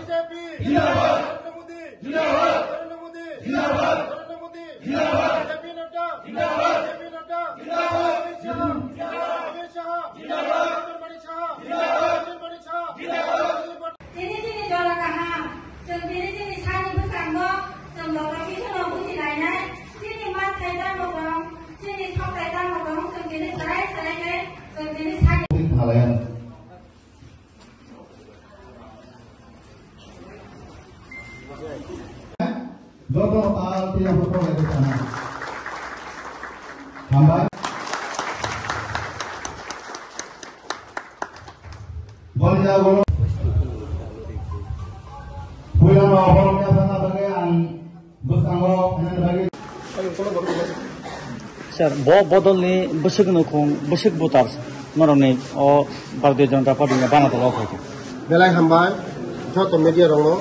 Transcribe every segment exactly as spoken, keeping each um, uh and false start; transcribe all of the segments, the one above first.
বিজেপি জিন্দাবাদ। নরেন্দ্র মোদী জিন্দাবাদ। নরেন্দ্র মোদী জিন্দাবাদ। নরেন্দ্র মোদী জিন্দাবাদ। জেপি নাড্ডা জিন্দাবাদ। জেপি নাড্ডা জিন্দাবাদ। অমিত শাহ জিন্দাবাদ। অমিত শাহ জিন্দাবাদ। অনিল বারি শাহ জিন্দাবাদ। অনিল বারি শাহ জিন্দাবাদ। Chini chini jora kaham, chwng tini chini sani bwskango chwng doctor Kishore no buji lainai, chini manthai tamo tong, chini sokthai tamo tong, chwng tini sarai sarai khe chwng tini sani. Joto tal tiyang photo lai khe sana. Hambai. Bol ya bol. Puila no bol ya sana bagwi ang bwskango khaina bagwi. Sir, bo bodolni bwswk nukhung, bwswk voters norokni o Bharatiya Janata Party ni bana dolo phai khe. Belai hambai, joto media rokno.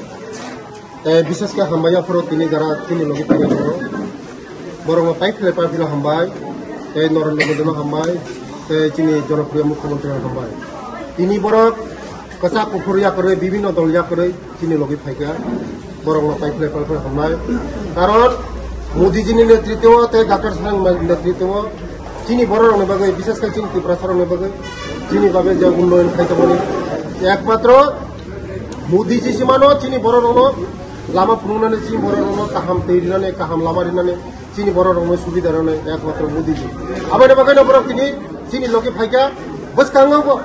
Tei bises khe hambai yaphuru tini jara chini logi painai rokno. Borokno tai khlai paphilo hambai, tei Narendra Modi no hambai, tei chini jonopriyo mukhyamantri no hambai. Tini borok kwchak kuphur yakarwi, bibhinno dol yakarwi chini logi phaikha, borokno tai khlai pal khlai hamnai. Karon Modiji ni netritwo tei Doctor Sarang ni netritwo chini borok rokni bagwi, bises khe chini Tiprasa rokni bagwi, chini bagwi je unnoyon khai tongmani, ekmatro Modiji simano chini borok rokno lama phunuknani, chini borok rokno kaham twi rinani, kaham lama rinani, chini borok rokno subida rinani ekmatro Modiji. Aboni bagwino borok tini chini logi phaikha, bwskango bo.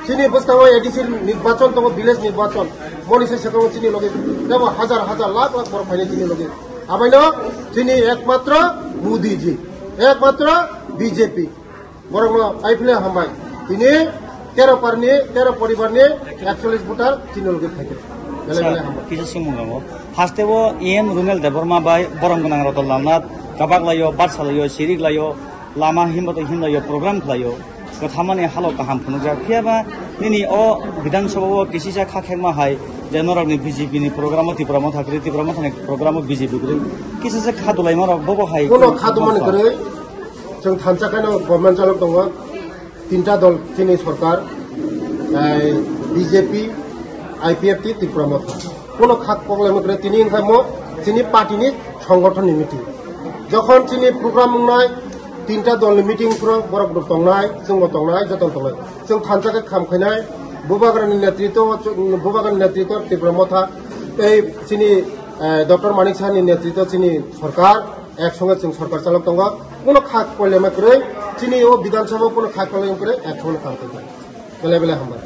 Chini bwskango A D C nirbachon tongo, village nirbachon. Moni se sekongo chini logi. Tebo hajar hajar, lakh lakh borok phainai chini logi. Abaino chini ekmatro Modiji, ekmatro B J P. Borokno tai phile hambai. Tini tero parni, tero poribarni ekchollish voter chini logi phaikhe. Belai belai hambai. Kisa singmung tongo. Haste o E M Runel Debbarma bai borom gwnang Ratan Lalnath kabak laio, barsa laio, sirik laio, lama himba to himlaio, program khlaio. Kwthamani halo kaham phunukjak. Phiyaba nini o Bidhan Sabha o kisisa kha khekma hai je norokni B J P ni program o Tipra Motha kwrwi, Tipra Motha ni program o B J P kwrwi. Kisisa kha dolaima rok bobo hai. Bono kha dolaimani kwrwi chwng thansa khaino government chalok tongo. Tinta dol chini sorkar, eh, B J P, I P F T, Tipra Motha. Bono kha dolaima kwrwi tini wngkha mo chini party ni songgothon ni meeting. Jokhon chini program wngnai, tinta dol ni meeting phuru borok rok tongnai, chwngbo tongnai, joto tongnai. Chwng thansa khe kham khainai, Bubagrani netritwo, Bubagrani netritwo Tipra Motha, tei chini, eh, Doctor Manik Saha ni netritwo chini sorkar, ek songe chwng sorkar chalok tongo. Bono kha dolaima kwrwi, chini o Bidhan Sabha o bono kha dolaima kwrwi, ek songe kham khainai. Belai belai hambai.